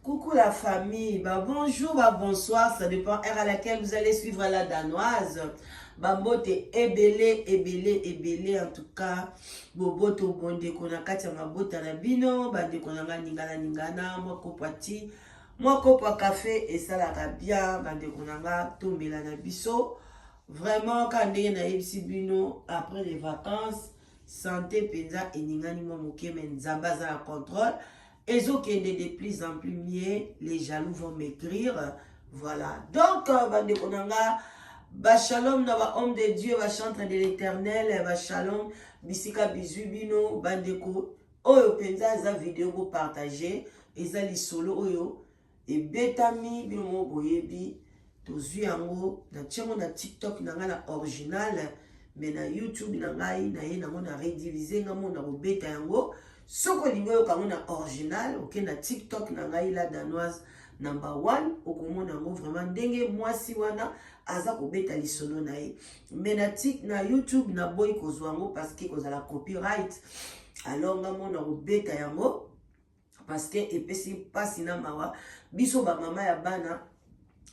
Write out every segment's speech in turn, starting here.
Coucou la famille, bah bonjour, bah bonsoir, ça dépend heure à laquelle vous allez suivre la danoise. Bambote ebele ebele ebele en tout cas boboto bondeko na kati ya mabota na bino bandeko na nga ningana ningana mwa kopo ya ti mwa kopo ya kafe esalaka bien bandeko na nga tomela na biso vraiment kaka ndenge nayebisi bino après les vacances santé mpenza eningani mwa moke me nzambe aza na contrôle ezokende de plus en plus mieux. Les jaloux vont m'écrire. Voilà, donc bandeko na nga, bashalom na bahomme de Dieu, bachantre de l'Éternel, bashalom bisika bizwi bino bandeko. Oyo mpenza eza video, bopartage. Eza lisolo oyo ebetami, bino moko boyebi. Tozwi yango, natie yango na TikTok na ngai na original, mais na YouTube na ngai naye nango na redivise nga mo na kobeta yango. Soki olingi oyoka yango na original, oke na TikTok na ngai, La Danoise number one, okomona yango vraiment ndenge mwasi wana aza kobeta lisolo na ye. Mais na YouTube naboyi kozwa yango parce que kozala copyright. Alors nga mo na kobeta yango parce que epesi mpasi na mawa. Biso bamama ya bana,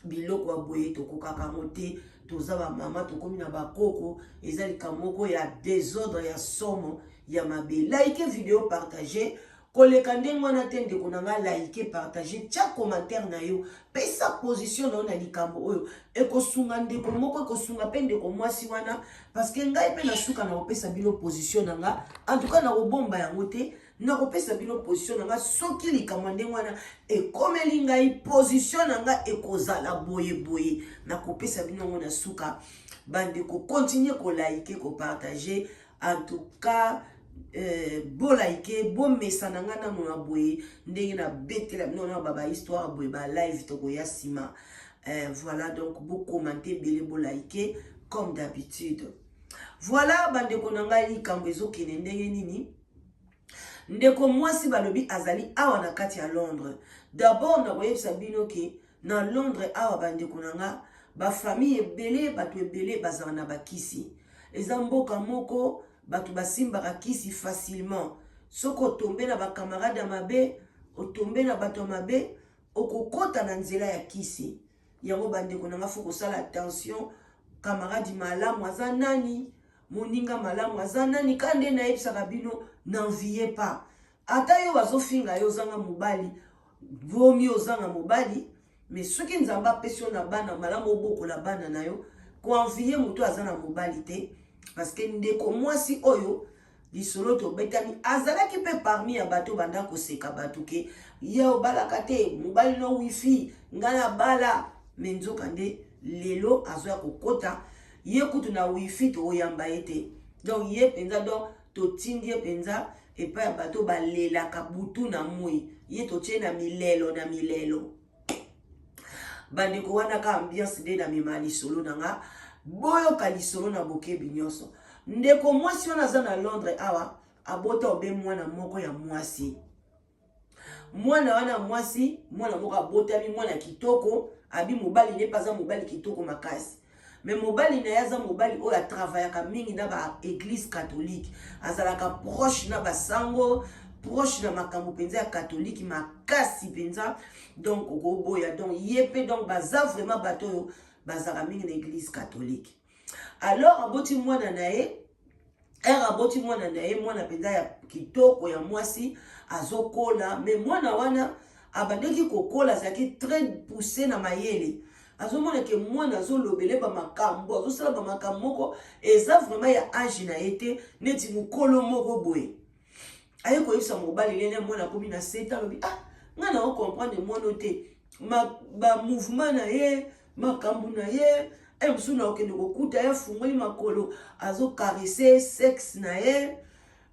biloko ya boye tokokaka yango te. Toza bamama, tokomi na bakoko. Eza likambo moko ya désordre, ya somo, ya mabe. Like video, partage. Koleka ndenge wana te, ndeko na nga. Like, partage, tia commentaire na yo, pesa position na yo na likambo oyo. Ekosunga ndeko moko, ekosunga mpe ndeko mwasi wana, parce que ngai mpe na suka na kopesa bino position na nga. En tout cas, nakobomba yango te, nakopesa bino position na nga. Soki likambo ya ndenge wana ekomeli ngai, position na nga ekozala boye boye. Nakopesa bino yango na suka. Bandeko, continue kolike, kopartage. En tout cas, bolike, bomesana nga nano na boye ndenge nabetela bino na ba histoire boye, balive tokoya nsima. Voilà, donc bokomante ebele, bolike comme d'habitude. Voilà, bandeko na ngai, likambo ezokende ndenge nini? Ndeko mwasi balobi azali awa na kati ya Londres. D'abord nakoyebisa bino ke na Londres awa, bandeko na nga, bafamille ebele, bato ebele bazala na bakisi. Eza mboka moko bato basimbaka kisi facilement. Soki otombe na bacamarade ya mabe, otombe na bato ya mabe, okokɔta na nzela ya kisi yango. Bandeko na nga, faut kosala attention. Camarade malamu aza nani? Moninga malamu aza nani? Ka nde nayebisaka bino, n'enviez pas. Ata yo bazofinga yo ozanga mobali, vomi ozanga mobali, mais soki Nzambe apesi yo na bana malamu, obokola bana na yo. Koenvier moto aza na mobali te, parce que ndeko mwasi oyo lisolo tobetami azalaki mpe parmi ya bato banda koseka bato ke ye obalaka te, mobali no wifi, ngai nabala. Mais nzoka nde lelo azoya kokota ye kutu na wifi, tokoyamba ye te. Donc ye mpenza, donc totindi ye mpenza epai ya bato balelaka butu na moi. Ye totie na milelo na milelo. Bandeko, wana ka ambiance nde na mema lisolo na nga. Boyoka lisolo na bokebi nyonso. Ndeko mwasi wana aza na Londres awa, abota obe mwana moko ya mwasi. Mwana wana mwasi, mwana moko abotami, mwana kitoko. Abi mobali ne mpe aza mobali kitoko makasi. Mais mobali na ye aza mobali oyo atravaillaka mingi na baéglise catholique, azalaka proche na basango, proche na makambo mpenza ya catholique makasi mpenza. Donc okoboya, donc ye mpe, donc baza vraiment bato oyo bazalaka mingi na église catholique. Alors aboti mwana na ye. Ere aboti mwana na ye, mwana mpenza ya kitoko ya mwasi, azokola. Mais mwana wana abandaki kokola, azalaki très poussé na mayele. Azomona ke mwana azolobele bamakambo, azosala bamakambo moko eza vraiment ya age na ye te, neti mokolo moko boye. Aye koyebisa mobali lene mwana akomi na 7. Alobi: "Ah, ngai na ocomprendre mwana te, bamouvement na ye, makambo na ye." E mosusu na okende kokuta ye afungoli makolo, azocaresser sexe na ye.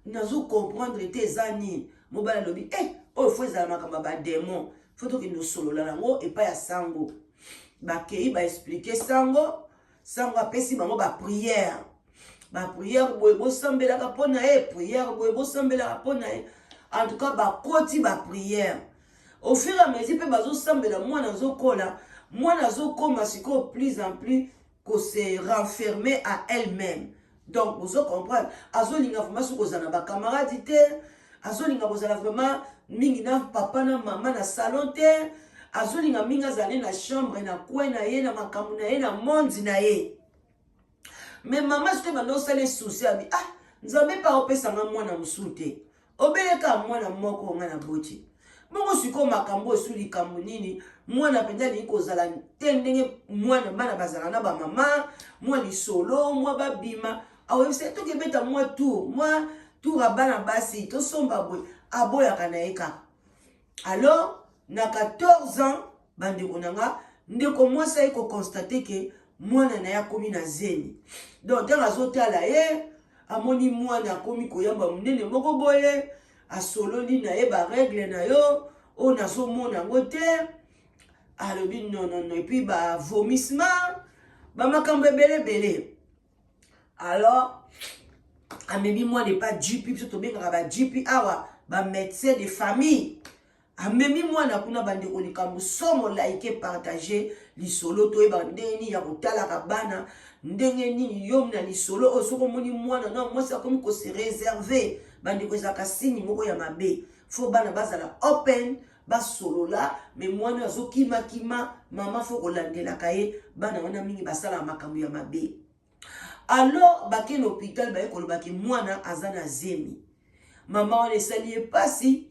"Nazocomprendre te, eza nini?" Mobali alobi: "E oyo faut ezala makambo ya badémon, faut tokende osolola yango epai ya sango." Bakei, baexpliquer sango. Sango apesi bango baprière, baprière boye bosambelaka mpo na ye, prière boye bosambelaka mpo na ye. En tout cas, bakoti baprière au fur et à mesure mpe bazosambela. Mwana azokola, mwana azokoma sikoyo plus en plus kose renfermer à elle-même. Donc ozo comprendre, azolinga vraiment soki kozala na bacamarade te, azolinga kozala vraiment. mingi na papa na mama na salon te. Azolinga mingi azali na chambre, na coin na ye, na makambo na ye, na monde na ye. Mais mama sikoyo banda osala esusi, abi: "Ah, Nzambe mpe aopesanga mwana mosusu te, obeleka mwana moko nga na boti bongo. Sikoyo makambo esu likambo nini? Mwana mpenza alingi kozala te ndenge mwana bana bazala na bamama, mwa lisolo, mwa babima, aoyebisa tokebeta mwa tour, mwa tour ya bana basi, tosomba boye." Aboyaka na ye kaka. Alors na 14 ans, bandeko na nga, ndeko mwasi aye koconstater ke mwana na ye akomi na zemi. Donc ntango azotala ye, amoni mwana akomi koyamba monene moko boye. Asololi na ye: "Barègles na yo oyo nazomona yango te." Alobi: "Non, non, non." Et puis bavomissement, bamakambo ebele ebele. Alors amemi mwana epa GP. Biso tobengaka ba GP awa bamédecin de famille. Amemi mwana kuna. Bandeko, likambo somo. Like, partage lisolo, toyeba ndenge nini ya kotalaka bana, ndenge nini yo na lisolo oyo. Soki omoni mwana na mwasi akomi kose réserver, bandeko, ezalaka signe moko ya mabe. Faut bana bazala open, basolola. Mais mwana oyo azokimakima mama, faut kolandelaka ye. Bana wana mingi basalaka makambo ya mabe. Alors bakei na hôpital, baye kolobaki mwana aza na zemi. Mama wana esali ye mpasi.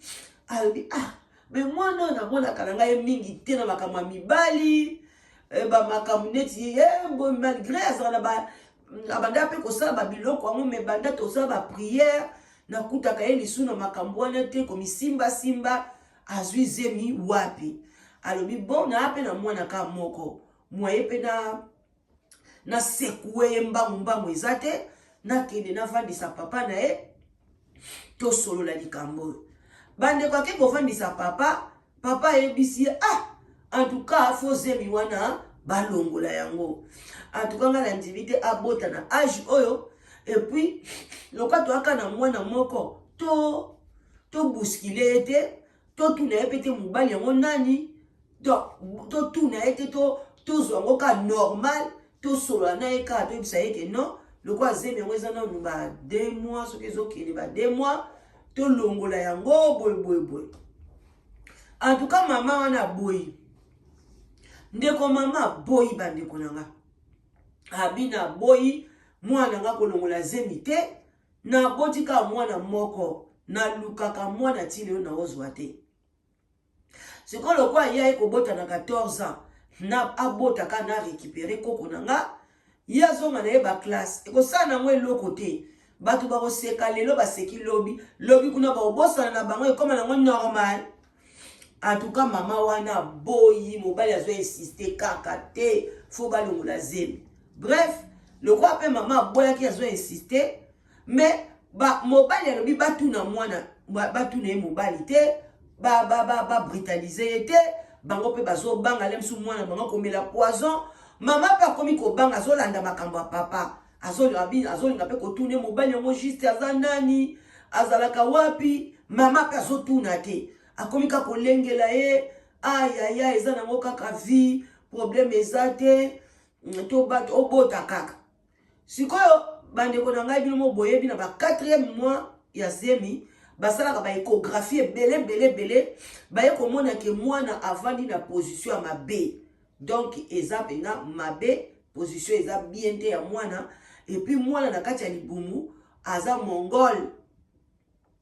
Alobi: "Ah, mais mwana oyo namonaka na ngai mingi te na makambo ya mibali, bamakambo neti ye, malgré azala na abanda mpe kosala babiloko yango, mais banda tosala baprière, nakutaka ye lisu na makambo wana te, komisimbasimba. Azwi zemi wapi?" Alobi: "Bon, naa mpe na mwana ka moko, mwaye mpe na nasekue ye mbangu mbangu eza te. Nakende navandisa papa na ye, tosolola likambo oyo." Bandeko, ake kovandisa papa. Papa ayebisi ye: "Ah, en tout cas faut zemi wana balongola yango. En tout cas ngai nandimi te abota na âge oyo. Et puis loka toyaka na mwana moko, to tobousculer ye te, totuna ye mpe te mobali yango nani, totuna ye te, tozwa yango kaka normal, tosolola na ye kaka, toyebisa ye ke non, lokola zemi yango eza nanu ba 2 mois, soki ezokende ba 2 mois, tolongola yango boye boye boye." En tout cas mama wana aboyi. Ndeko, mama aboyi. Bandeko na nga, abi: "Naboyi mwana nga, kolongola zemi te. Naboti kaka mwana moko, nalukaka mwana ti lelo naozwa te. Sikoyo lokola ye aye kobota na 14 ans, na abotaka, na récupérer koko na nga, ye azonga na ye baclasse, ekosala nango eloko te. Bato bakoseka lelo, baseki lobi, lobi kuna bakobosana na bango, ekóma nango normal." En tout cas mama wana aboyi. Mobali azo insister kaka te, faut balongola zemi. Bref, lokola mpe mama aboyaki, azo insister, mais ba, mobali alobi batuna mwana, batuna ye mobali te, babrutaliser ye te. Bango mpe bazobanga le mosu mwana bango komela poison. Mama mpe akomi kobanga, azolanda makambo ya papa, azolinga mpe kotuna mobali yango juste aza nani, azalaka wapi. Mama mpe azotuna te, akomi kaka kolengela ye: "Ayaya, eza nango kaka vie, problème eza te, obota kaka." Sikoyo, bandeko na ngai, bino mo boyebi, na ba 4e mois ya zemi basalaka baéchographie ebele ebele ebele. Baye komona ke mwana avandi na position ya mabe. Donc eza mpenza mabe, position eza bien te ya mwana. Et puis mwana na kati ya libumu aza mongol,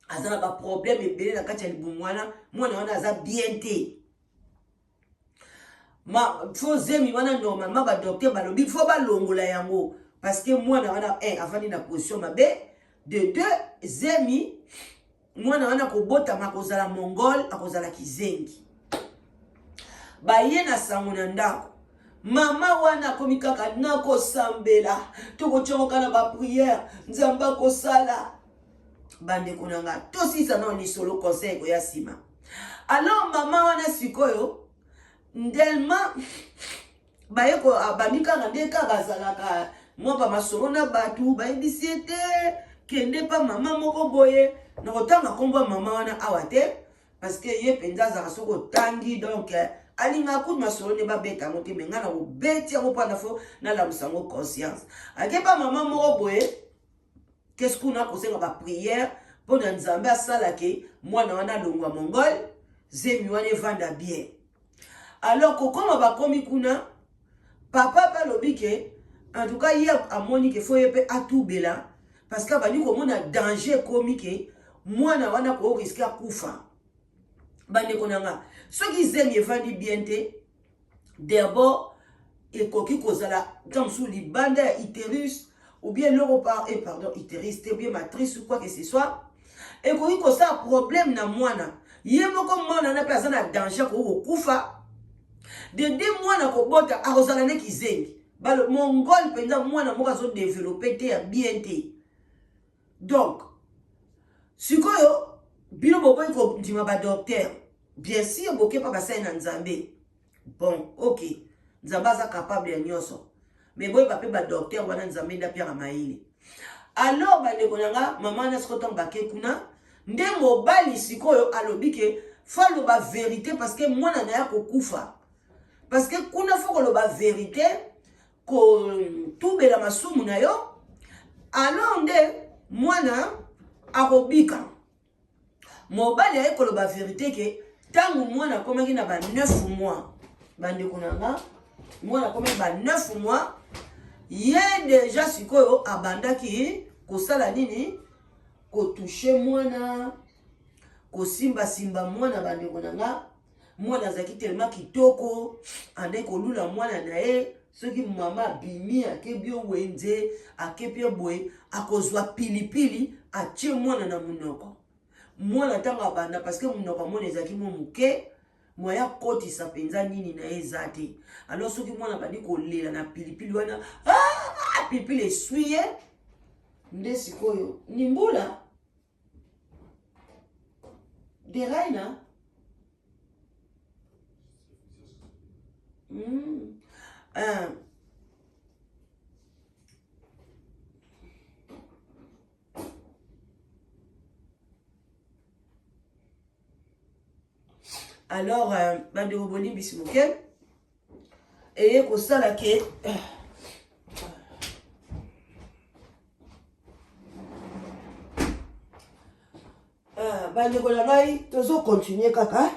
aza na baproblème ebele na kati ya libumu wana. Mwana wana aza bien te. Ma faut zemi wana, normalement badocteur balobi faut balongola yango, parce que mwana wana, un, avandi na position mabe, de deux, zemi, mwana wana akobotama akozala mongol, akozala kizengi. Baye na sango na ndako. Mama wana akomi kaka nakosambela, tokotiongoka na baprière, Nzambe akosala. Bandeko na nga, tosisa nao lisolo, conseil ekoya nsima. Alors mama wana sikoyo ndelma baye abandi kaka nde kaka bazalaka mwa bamasolo na bato, bayebisi ye te: "Kende mpa mama moko boye." Na kotanga nkombo ya mama wana awa te, parce que ye mpenza azalaka, soki otangi, donc alingaka kutu masolo nde babeta yango te. Mais ngai na kobeti yango mpona faut nalamusa yango conscience. Ake mpa mama moko boye, qu'est-ce kuna kosenga baprière. mpo na Nzambe asala ke mwana wana alongwa mongol, zemi wana evanda bien. Alors kokoma bakomi kuna, papa mpe alobi ke en tout cas ye amoni ke fo ye mpe atubela parce que abandi komona danger ekomi ke mwana wana kooriske akufa. Bandeko na nga, soki zemi evandi bien te, d'abord ekoki kozala ntango mosusu libanda ya utérus ou bien eloko par eh, pardon utérus te ou bien matrice ou quoi que ce soit, ekoki kosala problème na mwana ye moko. Mwana wana mpe aza na danger, akoki kokufa. De de mwana kobota akozala ne kizengi balo mongol mpenza, mwana moko azodevelope te ya bien te. Donc sikoyo bino boboyi kondima badocteur, bien sûr bokepa basali na Nzambe. Bon, ok, Nzambe aza capable ya nyonso, mais boyeba mpe badocteur wana, Nzambe nde apiaka mayele. Alors bandeko na nga, mama wana sikoyo ntango bake kuna nde mobali sikoyo alobi ke fo aloba vérité parce que mwana na ye akokufa, parce que kuna fo koloba vérité, kotubela masumu na yo, alors nde mwana akobika. Mobali aye koloba vérité ke ntango mwana akomaki na ba 9 mois, bandeko na nga, mwana akomaki ba 9 mois, ye deja sikoyo abandaki kosala nini? Kotouche mwana, kosimbasimba mwana. Bandeko na nga, mwana azalaki tellement kitoko, andaki kolula mwana na ye. Soki mama abimi, akebi yo wenze, akebi yo boye, akozwa pilipili, atie mwana na monoko. Mwana ntango abanda, parce que monoko ya mwana ezalaki mwa moke, moya akotisa mpenza nini na ye eza te. Alors soki mwana abandi kolela na pilipili wana, ah, pilipili eswi ye nde sikoyo ni mbula de Raina. Alors bandeko, bolimbisi moke, eye kosala ke bandeko na ngai, tozokontinue kaka.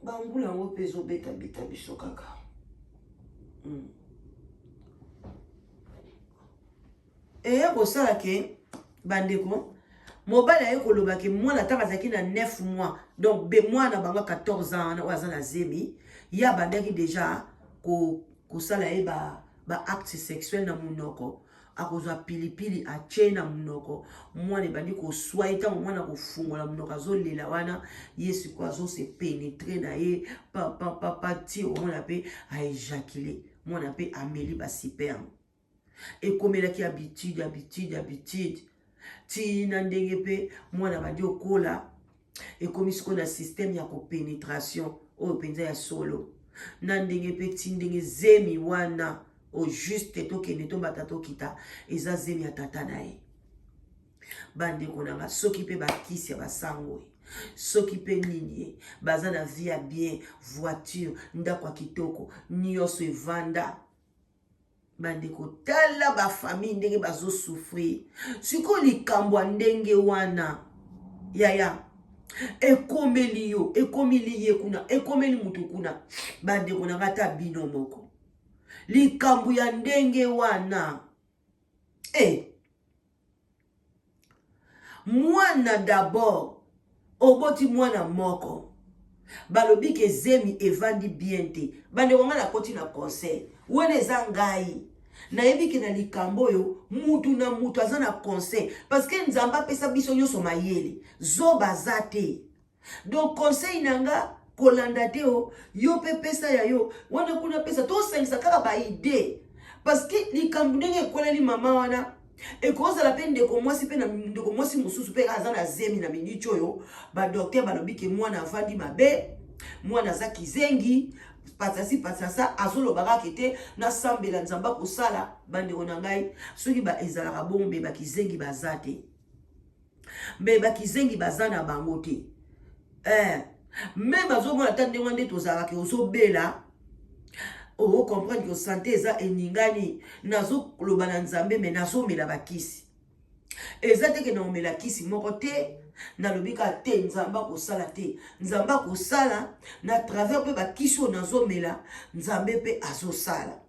Bambula yango mpe ezobetabeta biso kaka. Eye kosala ke bandeko, mobali aye koloba ke mwana ntango azalaki na 9 mois, donc be mwana bango 14 ans wana oyo aza na zemi, ye abandaki deja kosala ye ba acte sexuel na monoko. Akozwa pilipili, atie na monoko, mwana ebandi koswa ye. Ntango mwana kofungola monoko, azolela wana, ye sikoyo azose pénétrer na ye papapapa ti omwana mpe aéjaculer, mwana mpe ameli basperme. Ekomelaki habitude, habitude, habitude, ntina ndenge mpe mwana bandi okola, ekomi sikoyo na système ya kopénétration oyo mpenza ya solo, na ndenge mpe ti ndenge zemi wana au juste tokende tobata tokita, eza zemi ya tata na ye. Bandeko na nga, soki mpe bakisi ya basango ye, soki mpe nini ye, baza na vie ya bien, voiture, ndako ya kitoko, nyonso evanda. Bandeko, tala bafamille ndenge bazosouffrir sikoyo. Likambo ya ndenge wana, yaya, ekomeli yo, ekomeli ye kuna, ekomeli motu kuna. Bandeko na nga, ata bino moko, likambo ya ndenge wana e mwana d'abord oboti mwana moko, balobi ke zemi evandi bien te. Bandeko ngai, nakoti na conseil wana, eza ngai nayebi ke na likambo oyo mutu na mutu aza na conseil, parce que Nzambe apesa biso nyonso mayele, zoba aza te. Donc conseil na nga, kolanda te o yo mpe pesa ya yo wana kuna, pesa, tosangisa kaka baidée, parce que likambo ndenge ekweleli mama wana, ekozala mpe ndeko mwasi mpe na ndeko mwasi mosusu mpe aza na zemi na miniti oyo. Badocteur balobi ke mwana avandi mabe, mwana aza kizengi, patasi patasa, azoloba kaka te nasambela Nzambe akosala. Bandeko na ngai, soki ezalaka bongo, mbe bakizengi baza te, mbe bakizengi baza na bango te. Me bazomona ata ndenge wana nde tozalaka, ozobela, ocomprendre ke santé eza eningani, nazoloba na Nzambe, me nazomela bakisi. Eza te ke naomela kisi moko te, nalobi kaka te Nzambe akosala te, Nzambe akosala na travers mpe bakisi oyo nazomela, Nzambe mpe azosala.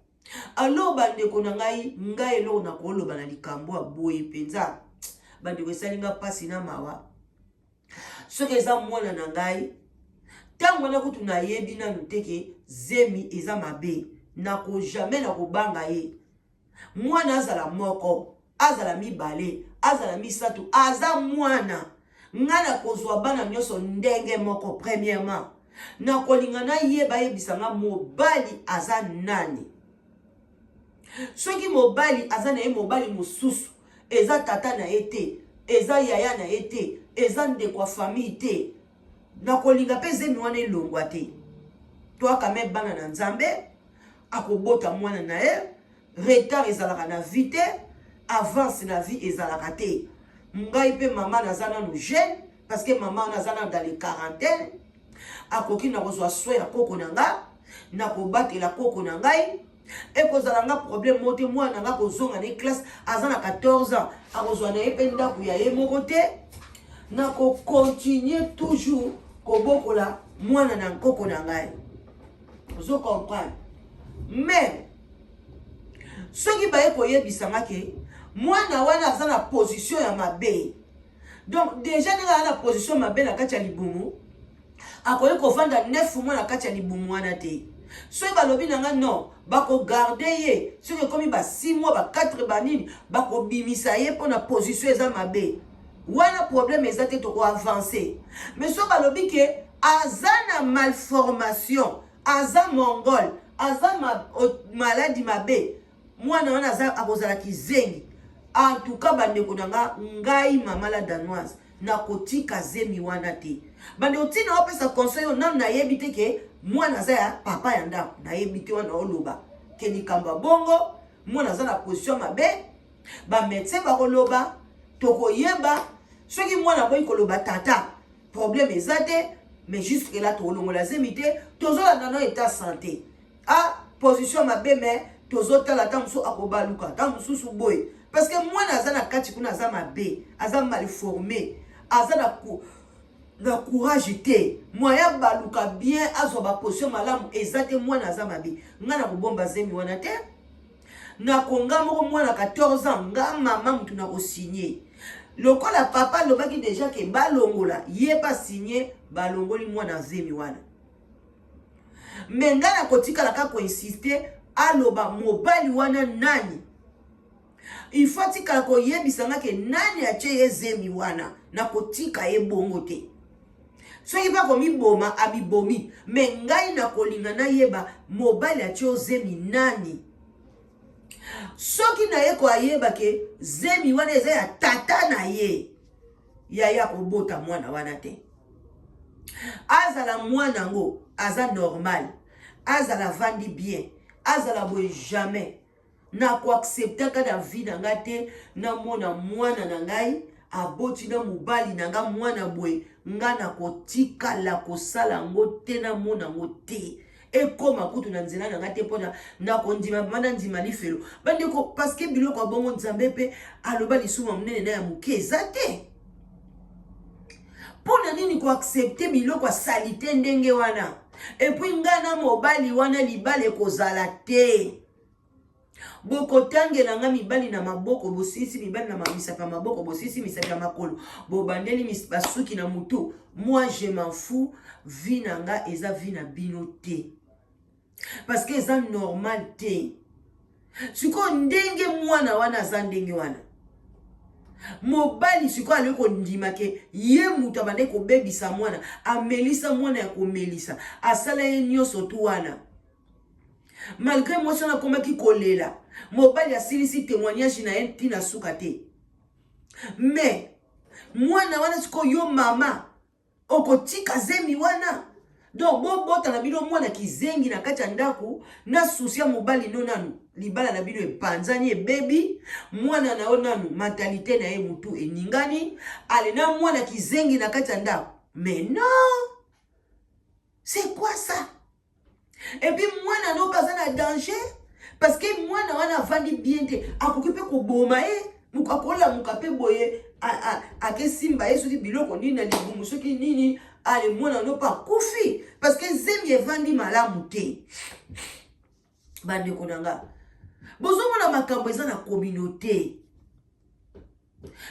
Alors bandeko na ngai, ngai eloko nakoloba na likambo ya boye mpenza, bandeko, esali nga mpasi na mawa. Soki eza mwana na ngai, ntango wana kutu nayebi nanu te ke zemi eza mabe, nako jamais nakobanga ye. Mwana azala moko, azala mibale, azala misato, aza mwana. Ngai nakozwa bana nyonso ndenge moko. Premièrement, nakolinga nayeba, ayebisa nga mobali aza nani. Soki mobali aza na ye mobali mosusu, eza tata na ye te, eza yaya na ye te, eza ndeko ya famille te, nakolinga mpe zemi wana elongwa te. Toakame bana na Nzambe, akobota mwana na ye. Retard ezalaka na vie te, avance na vie ezalaka te. Ngai mpe mama naza nanu jeune, parce que mama wana aza nanu dans les quarantaine, akoki na kozwa soin ya koko na nga, na kobatela koko na ngai, ekozala nga problème moko te. Mwana na nga kozonga na ye classe, aza na 14 ans, akozwa na ye mpe ndako ya ye moko te. Nakocontinue toujours kobokola mwana na nkoko na ngai, ozo comprendre? Mais soki baye koyebisa nga ke mwana wana aza na position ya mabe, donc déjà ndenge aza na position mabe na kati ya libumu, akoki kovanda 9 mois na kati ya libumu wana te. Soki balobi na nga non, bakogarder ye, soki ekomi ba 6 mois, ba 4, banini, bakobimisa ye mpo na position eza mabe wana, problème eza te, tokoavance. Mais soki balobi ke aza na malformation, aza mongol, aza maladi mabe, mwana wana aza akozala kizengi, en tout cas bandeko na nga, ngai mama la Danoise nakotika zemi wana te. Bandeko, ntina opesa conseil oyo, nanu nayebi te ke mwana aza ya papa ya ndako, nayebi te. Wana oloba ke likambo ya bongo, mwana aza na position mabe, bamédecin bakoloba, tokoyeba. Soki mwana aboyi koloba tata, problème eza te. Mais jusque là tokolongola zemi te, tozolanda no état santé, a position mabe, mais tozotala ntango mosusu akobaluka, ntango mosusu boye, parce que mwana aza na kati kuna, aza mabe, aza mal formé, aza na courage te. Moyen baluka bien, azwa baposition malamu eza te. Mwana aza mabe, ngai na kobomba zemi wana te. Nakonga moko mwana 14 ans, nga mama mutu nakosigne. Lokola papa alobaki déjà ke balongola ye, basigne, balongoli mwana zemi wana. Mais ngai nakotikala kaka koinsiste, aloba mobali wana nani. Il faut atikala koyebisa nga ke nani atie ye zemi wana. Nakotika ye bongo te. Soki mpe akomiboma, abibomi, mais ngai nakolinga nayeba mobali atie yo zemi nani. Soki naye koayeba ke zemi wana eza ya tata na ye, yaya akobota mwana wana te. Azala mwana yango aza normal, azala avandi bien, azala boye, jamais nakoacceptaka na vie na ngai te namona mwana na ngai aboti na mobali na nga mwana boye. Nga nakotikala kosala yango te, namona yango te, ekóma kutu na nzela na nga te, mpona nakondima mama nandima lifelo. Bandeko, parce que biloko ya bongo, Nzambe mpe aloba lisumu ya monene na ya moke eza te. Mpo na nini koaccepte biloko ya saleté ndenge wana? Et puis ngai na mobali wana libala ekozala te. Bokotangela nga mibali na maboko, bosisi mibali na misapi ya maboko, bosisi misapi ya makolo, bobandeli basuki na mutu. Moi je m'en fous, vie na nga eza vie na bino te, parce que eza normal te. Sikoyo ndenge mwana wana aza ndenge wana, mobali sikoyo aloki kondima ke ye moto abandaki kobebisa mwana, amelisa mwana ya komelisa, asala ye nyonso tu wana, malgré mwasi wana akomaki kolela. Mobali asilisi témoignage na ye ntina suka te. Mais mwana wana sikoyo, yo mama okotika zemi wana? Donc bobota na bino mwana kizengi na kati ya ndako na susi ya mobali no. Nanu libala na bino epanzani, ebebi. Mwana na yo nanu mentalité na ye mutu eningani, ale na mwana kizengi na kati ya ndako. Mais non, c'est quoi ça? Et puis mwana no mpe aza na danger, parce que mwana wana avandi bien te, akoki mpe koboma ye. Akolamuka mpe boye akesimba ye soki biloko nini na libumu, soki nini, ale mwana no mpe akufi parce que zemi evandi malamu te. Bandeko na nga, bozomona makambo eza na communauté,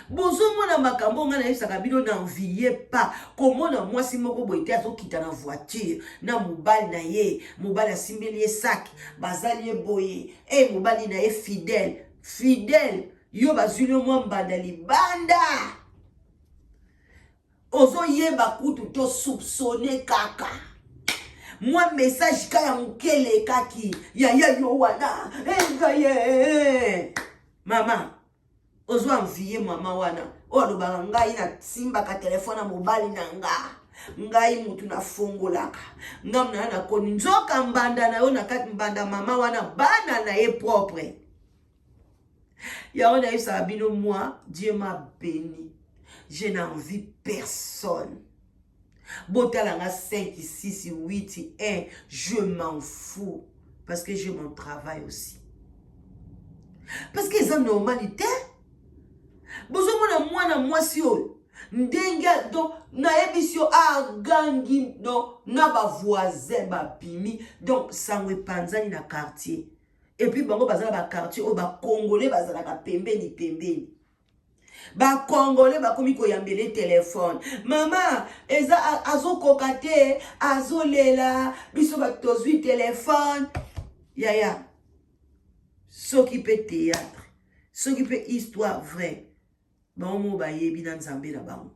bozomona makambo. Ngai nayebisaka bino, na envie pas komona mwasi moko boye te azokita na voiture na mobali na ye, mobali asimbeli ye sac, bazali ye boye e mobali na ye fidèle, fidèle. Yo bazwili yo mwa mbanda libanda, ozoyeba kutu to soupçonne kaka mwa message ka ya moke elekaki yaya yo wana engaye. Mama, ozo envie mama wana oyo alobaka: "Ngai nasimbaka telefone ya mobali na nga, ngai mutu nafongolaka, ngai na nakoni." Nzoka mbanda na yo na kati, mbanda mama wana, bana na ye propre. Yango nayebisaka bino, moi, Dieu m'a béni, je n'envie personne. Botalanga 5, 6, 8, 1, je m'en fous parce que j'ai mon travail aussi, parce que eza normalité. Bozomona mwana mwasi oyo ndenge, donc nayebisi yo, agangi, donc na bavoisin babimi, donc sango epanzani na quartier. Et puis bango baza na baquartier oyo bacongolais bazalaka pembeni pembeni. Bacongolais bakomi koyambela telefone: "Mama, eza azokoka te, azolela." Biso bato tozwi telefone, yaya, soki mpe théâtre, soki mpe histoire vraie, bango moko bayebi na Nzambe na bango.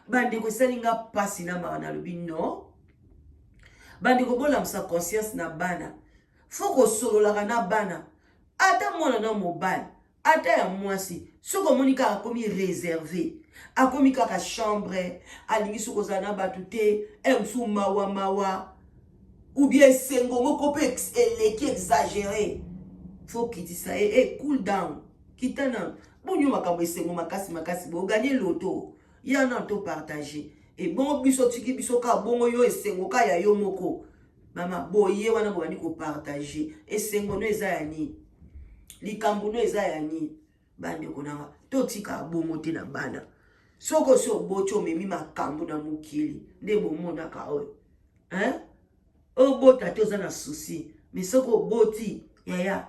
Bandeko, esali nga mpasi na mawa. Nalobi non, bandeko, bolamusa conscience na bana. Faut kosololaka na bana, ata mwana na mobali, ata ya mwasi. Soki omoni kaka akomi réservé, akomi kaka chambre, alingi soki ozala na bato te, e mosusu mawa mawa ou bien esengo moko mpe eleki exagéré, faut kitisa ye: "E, cool down, kita na bonio makambo esengo makasi makasi, boganye loto ya na to partage ebongo biso, tiki biso kaka bongo, yo esengo ka ya yo moko." Mama, boye wana bobandi kopartage esengo no, eza ya nini? Likambo no eza ya nini? Bandeko nanga, totika bongo te na bana. Soki osi oboti, omemi makambo na mokili nde bomonaka oyo, hein? Obota te, oza na souci, mais soki oboti, yaya,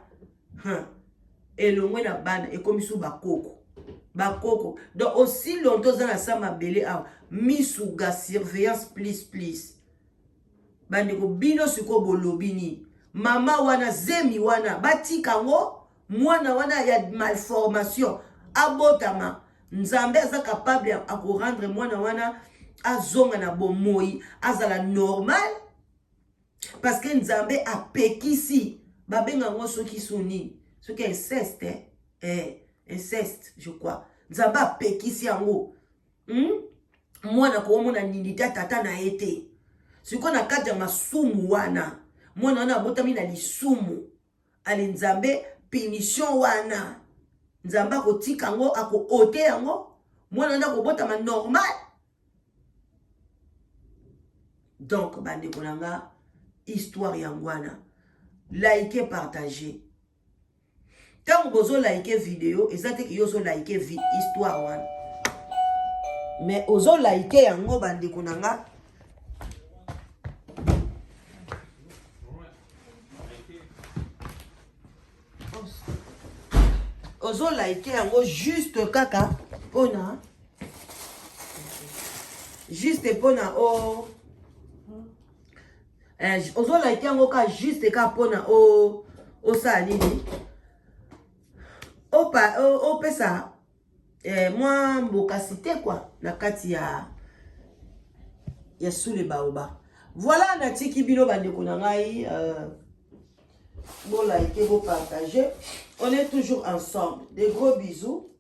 elongwe na bana, ekomi su bakoko bakoko. Donc aussi longtemps oza na sa mabele awa, misuga surveillance plus plus. Bandeko, bino sikoyo bolobi nini? Mama wana, zemi wana batika yango, mwana wana ya malformation abotama, Nzambe aza capable akorendre mwana wana azonga na bomoi, azala normal, parce que Nzambe apekisi. Babenga yango soki so nini, soki inceste, eh, inceste je crois. Nzambe apekisi yango, Mwana koomona nini te, tata na ye te. Sikoyo na kati ya masumu wana, mwana wana abotami na lisumu. Ale, Nzambe, punition wana, Nzambe akotika yango, akoote yango, mwana wana akobotama normal? Donc bandeko na nga, histoire yango wana. Like, partage. Ntango bozolike video, eza te ke yo ozolike histoire wana, mais ozolike yango. Bandeko na nga, ozolike yango juste kaka mpona, juste mpona o ozolike yango kaka juste kaka mpona osala nini, opesa mwa mbokasi te kwa na kati ya sule baoba. Voilà, natiki bino, bandeko na ngai, bolike, bopartage, on est toujours ensemble. Des gros bisous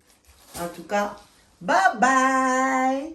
en tout cas, bye bye.